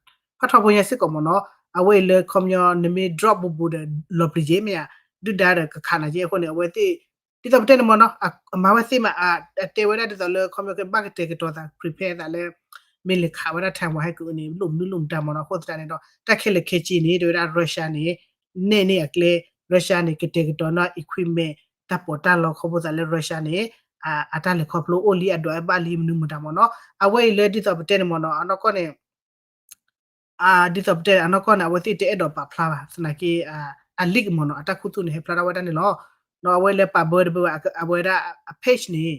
ထီဖိညါစ့ၢ်ကီးမ့ၢ်နီၤ, အဝဲအံၤလၢခီပညီနမ့ၢ် drop ဘူးဘူးဒီး လီၤပျံၤက့ၤမ့ၢ်ဧါ, ဒုၣ်ဒါဒီးကခးနၤက့အဃိန့ၣ် အဝဲသ့ၣ် ဒ်သိးပတဲန့ၣ်မ့ၢ်နီၤ အမၤဝဲသ့မး အတဲဝဲဒၣ်ဒ်သိးလၢခီပညီကဘၣ်ကတဲာ်ကတီၤသး prepare သးလၢ မ့ၢ်လဲၤခးဝဲဒၣ် Taiwan ဟဲက့ၤန့ၣ် လိၣ်မနုၤလိၣ်မတၤမ့ၢ်နီၤ, အဃိသတးန့ၣ်ဒီး တၢ်ခဲလၢာ်ခဲဆ့န့ၣ် တဲဝဲဒၣ် Russia န့ၣ် နဲၣ်န့ၢ်အကျဲ Russia န့ၣ် ကတဲာ်ကတီၤနီၤ equipment တၢ်ပီးတၢ်လီခီဖျိသးလၢ Russia န့ၣ် အတၢ်လဲၤခီဖျိအိၣ်လံအဒွးအဘၣ်လံမနုၤမတၤမ့ၢ်နီၤ, အဝဲအံၤလၢဒ်သိးပတဲန့ၣ်မ့ၢ်နီၤ အနီၢ်ကီၢ်န့ၣ် ဒ်သိးပတဲအနီၢ်ကီၢ်န့ၣ် အဝဲသ့ၣ်တအဲၣ်ဒိးပာ်ဖျါဘၣ် သနာ်က့ အ leak မ့ၢ်နီၤ အတၢ်ခူသူၣ်န့ၣ် ဟဲဖျါထီၣ်ဝဲဒၣ်န့ၣ်လီၤ. ဒီးအဝဲလၢပာ်ဘၢတဘၢဘၣ် အဝဲဒၣ်အ page န့ၣ်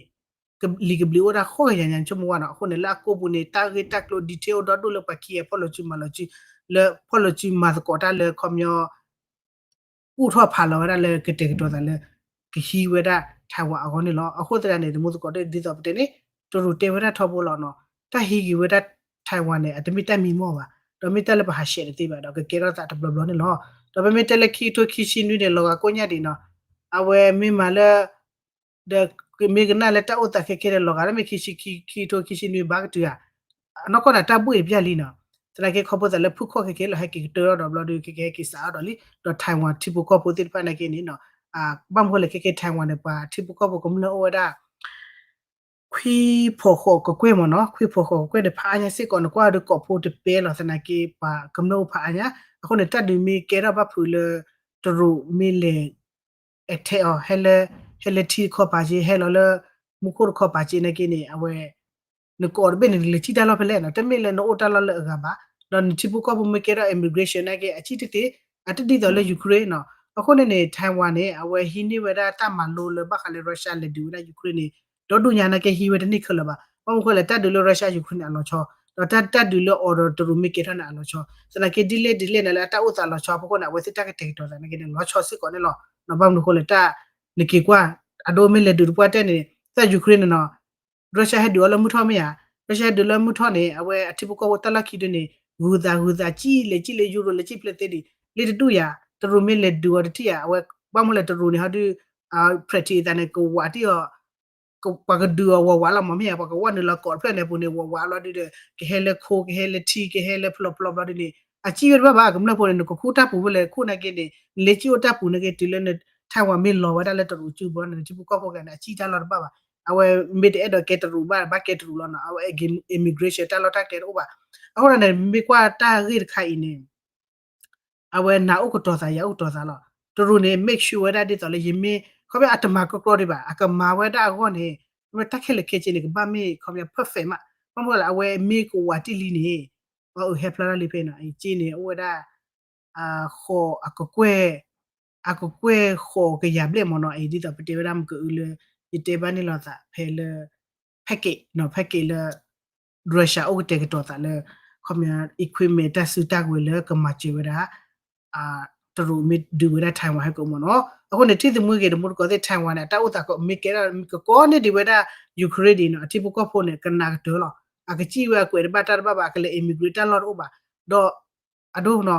လံာ်ကဘျံးအိၣ်ဒၣ်ဃိးကယၤညါ ဆိကမိၣ်ဝဲနီၤ, အဃိန့ၣ် လၢအကိာ်ပူၤန့ၣ် တၢ်ဂ့ၢ်တၢ်ကျိၤ detail အိၣ်ဒီဒူၣ်လၢပှၤခံဂၤဖီၣ်လိာ်စုမၤလိာ်စု လၢဖီၣ်လိာ်စုမၤသကိးတၢ်လၢခီပညီ ကူၣ်ထီၣ်ဖးလီၤဝဲဒၣ်လၢကတဲာ်ကတီၤသးလၢ ကဟံးဝဲဒၣ် Taiwan အဂီၢ်န့ၣ်လီၤ. အဃိသတးန့ၣ် သမူသကိးဒ်သိးပတဲန့ၣ် တရူးတဲဝဲဒၣ်ထီဘိလီၤနီၤ, တၢ်ဟံးက့ၤဝဲဒၣ် Taiwan န့ၣ် အတမ့ၢ်တၢ်မံမီၢ်ဘၣ်, ဒီးမ့ၢ်တၢ်လၢပဟးဆှဲးတသ့ဘၣ် ဒီးကကဲထီၣ်သးတဘျီဘျီန့ၣ်လီၤ. ဒီးပမ့ၢ်တဲလၢခံကထိခံဆံနွံန့ၣ် လီၤဂာ်ကိးညါဒံးနီၤ, အဝဲမ့ၢ်မၤလၢ ဒီးမ့ၢ်ကနၣ်လၢတၢ်အိၣ်သးခဲခဲဒီး လီၤဂာ်လၢမ့ၢ်ခံဆံခံ ခံကထိခံဆံနွံဘၣ်ကတုၤဧါ, အနီၢ်ကီၢ်န့ၣ် တၢ်ဘှ့ၣ်ပျၢ်လံနီၤ, သနာ်က့ခီဖျိသးလၢဖုၣ်ခီၣ်ခဲခဲလီၤ ဟဲက့ၤကတၢၢ်ထီၣ်ဒီးဘျီဒီး ခဲကဟဲက့ၤစးထီၣ်ဒီးလံ, ဒီး Taiwan ထံဖိကီၢ်ဖိသ့ၣ်တဖၣ်နာ်က့န့ၣ်နီၤ, ဘၣ်မနုၤဃိလဲၣ် ခဲကဲ Taiwan န့ၣ် ပှၤထံဖိကီၢ်ဖိကမျၢၢ်အိၣ်ဝဲဒၣ် ခွံဖီၣ်ဃိးကကွဲၢ်မ့ၢ်နီၤ, ခွံဖီၣ်ဃိးကကွဲၢ်န့ၣ် ဖးအါညါစ့ၢ်ကီး နကွၢ်ဒီးကီၢ်ဖိတပဲလီၤ သနာ်က့ ပှၤကမျၢၢ်အိၣ်ဖးအါညါ, အဃိန့ၣ် တၢ်ဒုးမ့ၢ်ကဲထီၣ်ဘၣ်ဖုးလၢ တရူးမ့ၢ်လဲၤ attack အီၤ ဟဲလၢ ဟဲလၢထံတခီပၤက့ ဟဲလီၤလၢ မူခိၣ်တခီပၤက့နာ်က့န့ၣ် အဝဲ နကိးတဘ့ၣ်န့ၣ် နလဲၤထံၣ်တၢ်လီၢ်ဖဲလဲၣ်နီၤ, တမ့ၢ်လၢနအိၣ်တၢ်လီၢ်လၢအဂၤဘၣ်, ဒီးနထံဖိကီၢ်ဖိမ့ၢ်ကဲထီၣ် immigration နာ်က့ အဆံၣ်တသ့ အတဒ်သိးလၢ Ukraine နီၤ. အဃိန့ၣ်န့ၣ် Taiwan န့ၣ် အဝဲဟံးန့ၢ်ဝဲဒၣ်တၢ်မၤလိလၢဘၣ်ဃးလၢ Russia လဲၤဒုးဝဲဒၣ် Ukraine န့ၣ် ဒီဒူၣ်ညါနာ်က့ဟံးဝဲတန့ၢ်ခဲလၢာ်ဘၣ်. ဘၣ်မနုၤဃိလဲၣ် တၢ်ဒုးလၢ Russia Ukraine န့ၣ် အလီၤဆီ, ဒီးတၢ်ဒုးလၢအီၤဒီးတရူးမ့ၢ်ကဲထီၣ်န့ၣ် အလီၤဆီ. သနာ်က့ဒ်လဲၣ်ဒ်လဲၣ်န့ၣ် လၢအတၢ်အိၣ်သးလီၤဆီအဖီခိၣ်န့ၣ် အဝဲသ့ၣ်တၢ်ကတဲာ်ကတီၤသးနာ်က့န့ၣ် လီၤဆီစ့ၢ်ကီးန့ၣ်လီၤ. ဘၣ်မနုၤဃိလဲၣ် တၢ် နက့ၤကွၢ် အဒိမ့ၢ်လဲၤဒုးတပှၢ်တဲန့ၣ် သၢ Ukraine န့ၣ်နီၤ Russia ဟဲဒုးအီၤလၢမုၢ်ထီၣ်မ့ၢ်ဧါ. Russia ဟဲဒုးလၢမုၢ်ထီၣ်န့ၣ် အဝဲအထံဖိကီၢ်ဖိတၢ်လီၢ်ခံဒုန့ၣ် ဂုၤသးဂုၤသး ကံၣ်လဲၤကံၣ်လၢ Europe လဲၤကံၣ်ဖျဲးသ့ဒံး လ့တဒူၣ်ယၤ တရူးမ့ၢ်လဲၤဒုးအီၤတထံၣ်ယၤ အဝဲ ဘၣ်မနုၤလဲၣ် တရူးန့ၣ်ဟီဒု practice အသးန့ၣ် ကဝးတံၢ်အီၤ ပှၤကဒုးအီၤဝးဝးလီၤမ့ၢ်ဧါ ပှၤကဝဲနုာ်လီၤကိးတဖျၢၣ်န့ၣ်ပူၤန့ၣ် ဝးဝးလီၤဒုဒီး ကဟဲလၢခိ ကဟဲလၢထံ ကဟဲလၢဖျီဖျီဘျီဒုန့ၣ် အကံၣ်ဝဲတဘၣ်ဘၣ် ကမျၢၢ်ဖိန့ၣ် နကခူၣ်တၢ်ပူၤဖဲလဲၣ် ခိၣ်နာ်က့န့ၣ် နလ့ကံၣ်အိၣ်တၢ်ပူၤနာ်က့ တုၤလၢ Taiwan မ့ၢ်လီၤဝဲဒၣ်လၢတရူးစုဘျီန့ၣ် နထံဖိကီၢ်ဖိဂၤန့ၣ် အကံၣ်တၢ်လီၢ်တဘၣ်ဘၣ်. အဝဲမ့ၢ်တအဲၣ်ဒိးကဲတရူးဘၣ် ဘၣ်ကဲတရူးလီၤနီၤ အဝဲ immigration တၢ်လီၢ်တၢ်ကျဲတအိၣ်ဘၣ်. အဃိန့ၣ် မ့ၢ်ကွၢ်တၢ်ဂ့ၢ်တခါအံၤန့ၣ် အဝဲနၤအိၣ်ကတီၤသး ယၤအိၣ်ကတီၤသးလီၤ. တရူးန့ၣ် make sure ဝဲဒၣ်ဒ်သိးလၢယမ့ၢ် ခီပညီအတမၤကီကီဒံးဘၣ် အကမၤဝဲဒၣ်အဂီၢ်န့ၣ် မ့ၢ်တၢ်ခဲလၢာ်ခဲဆ့န့ၣ် ကဘၣ်မ့ၢ်ခီပညီ perfect မး ဘၣ်မနုၤလဲၣ် အဝဲမ့ၢ်ကဝးတံၢ်လံန့ၣ် အအုးဟဲဖျါထီၣ်လံဖဲနီၤ အက့န့ၣ် အိၣ်ဝဲဒၣ် ဃိးအကကွဲၢ် အကကွဲၢ်ဃိးကယၤဘျဲၣ်မ့ၢ်နီၤ အံၤဒ်သိးပတဲဝဲဒၣ် မ့ၢ်ကအုလၢ ယတဲဘၣ်န့ၢ်လိာ်သးဖဲလၢ package နီၤ package လၢ Russia အိၣ်ကတဲာ်ကတီၤသးလၢ ခီပညီ equipment တၢ်စုတၢ်ကဝဲၤလၢကမၤစၢၤဝဲဒၣ် တရူးမ့ၢ်ဒုးဝဲဒၣ် Taiwan ဟဲကအိၣ်မ့ၢ်နီၤ. အဃိန့ၣ် ထံၣ်သမူဂ့ၤ တမူတကိးသ့ၣ် Taiwan န့ၣ် အတၢ်အိၣ်သးကမ့ၢ်ကဲထီၣ် ကကိးန့ၢ်ဒံးဝဲဒၣ် Ukraine ဒံးနီၤ အထံဖိကီၢ်ဖိန့ၣ် ကနၣ်ကတၢၢ်လီၤ. အကစံၣ်ဝဲအကွဲးတဘၣ်တၢ်တဘၣ်ဘၣ် အကလဲၤ immigrate တၢ်လီၢ်တအိၣ်ဘၣ်. ဒီး အဒိနီၤ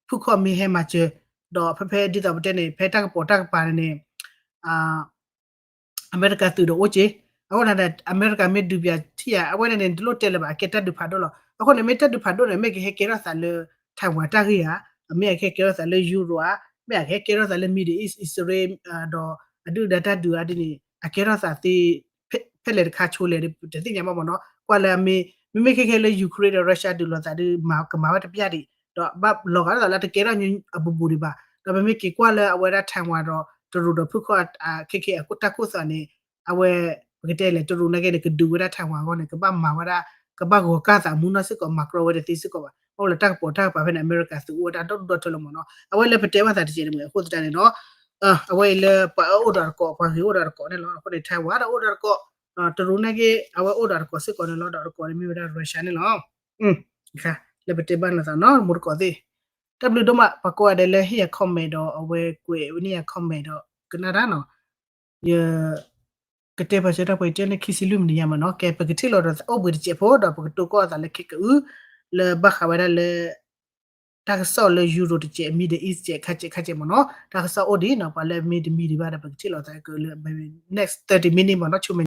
ဖုၣ်ခီၣ်မ့ၢ်ဟဲမၤစၢၤ ဒီးဖဲဖဲဒ်သိးပတဲန့ၣ် ဖဲတၢ်ကပိာ်တၢ်ကပၤန့ၣ် အမဲရကၤသုးဒီးအိၣ်က့ၤ အဃိန့ၣ် အမဲရကၤမ့ၢ်ဒုးပယၤထံၣ်ယၤ အဝဲန့ၣ်န့ၣ် တလိၣ်တဲလၢၤဘၣ် အကဲတၢ်ဒုးဖးဒိၣ်လီၤ. အဃိန့ၣ် မ့ၢ်တၢ်ဒုးဖးဒိၣ်န့ၣ် မ့ၢ်ကဟဲကဲထီၣ်သးလၢ Taiwan တၢ်ဂ့ၢ်ဧါ, အမ့ၢ်အကဟဲကဲထီၣ်သးလၢ Europe ဧါ, မ့ၢ်အကဟဲကဲထီၣ်သးလၢ Middle East Israel ဒီးအဒုၣ်ဒါတၢ်ဒုးဧါဒ်န့ၣ် အကဲထီၣ်သးသ့ ဖဲလဲၣ်တခါဆိလဲၣ် တသ့ၣ်ညါဘၣ်မ့ၢ်နီၤ. ကွၢ်လၢအမ့ၢ် မ့မ့ၢ်ခဲခဲလၢ Ukraine ဒီး Russia ဒုးလိာ်သးဒီး ကမၤဝဲတပျၢ်ဒံး ဒီးဘၣ်လီၤဂာ်ဒ်သိးလၢတကဲထီၣ်အဘူးဘူးဒံးဘၣ်. ဒီးပမ့ၢ်က့ၤကွၢ်လၢအဝဲဒၣ် Taiwan ဒီးတရူးဒီးဖုၣ်ခီၣ် ခဲခဲအတၢ်ခိၣ်သးန့ၣ် အဝဲ ပကတဲလဲၣ် တရူးနာ်က့န့ၣ် ကဒုးဝဲဒၣ် Taiwan အဂီၢ်န့ၣ် ကဘၣ်မၤဝဲဒၣ် ကဘၣ်ဂီၤကၢ်သးမူနီၢ်စ့ၢ်ကီး မၤကြီဝဲတသ့စ့ၢ်ကီးဘၣ်. အိၣ်လၢတၢ်ကပိာ်တၢ်ကပၤဖဲန့ၣ် အမဲရကၤသုးအိၣ်ဝဲဒၣ်ဒီဒူၣ်ဒီထၢလီၤမ့ၢ်နီၤ. အဝဲလၢပတဲဘၣ်သးတကဲးန့ၣ် အဃိသတးန့ၣ်ဒီး အဝဲအံၤလၢပှၤအၢအိၣ်ဒီးတကိး ပှၤဂ့ၤအိၣ်ဒီးတကိးန့ၣ်လီၤ. အဃိန့ၣ် Taiwan ဒီးအိၣ်ဒီးတကိး တရူးနာ်က့ အဝဲအိၣ်ဒီးတကိးစ့ၢ်ကီးန့ၣ်လီၤ. ဒီးတကိးန့ၣ်မ့ၢ်ဝဲဒၣ် Russia န့ၣ်လီၤ. လၢပတဲဘၣ်နသးနီၤ မူတကိးသ့ၣ် တၢ်ဘျုးဒိၣ်မး ပှၤကိးဂၤဒဲးလၢဟ့ၣ်ယၤ comment ဒီးအဝဲကွဲးဝဲန့ၢ်ယၤ comment ဒီးကနၣ်တၢ်နီၤ. ယ ကတဲပာ်စၢၤတၢ်ပှဲၤတၢၢ်န့ၣ် ခံဆံလွံၢ်မံးနံးညါမ့ၢ်နီၤ. ကဲ ပကထံၣ်လိာ်ဒီးအိၣ်ဘှံးတစဲးဖိ ဒီးပကတိၤကီၢ်အသးလၢခံကအု လၢဘၣ်ဃးဝဲဒၣ်လၢ တၢ်ကစီၣ်လၢ Europe တစဲး Middle East တစဲး ခါစဲးခါစဲးမ့ၢ်နီၤ. တၢ်ကစီၣ်အိၣ်ဒံးနီၤ ပှၤလၢမ့ၢ်တမံဒံးဘၣ်ဒီး ပကထံၣ်လိာ်သးကလၢ next thirty minute မ့ၢ်နီၤ ဆူ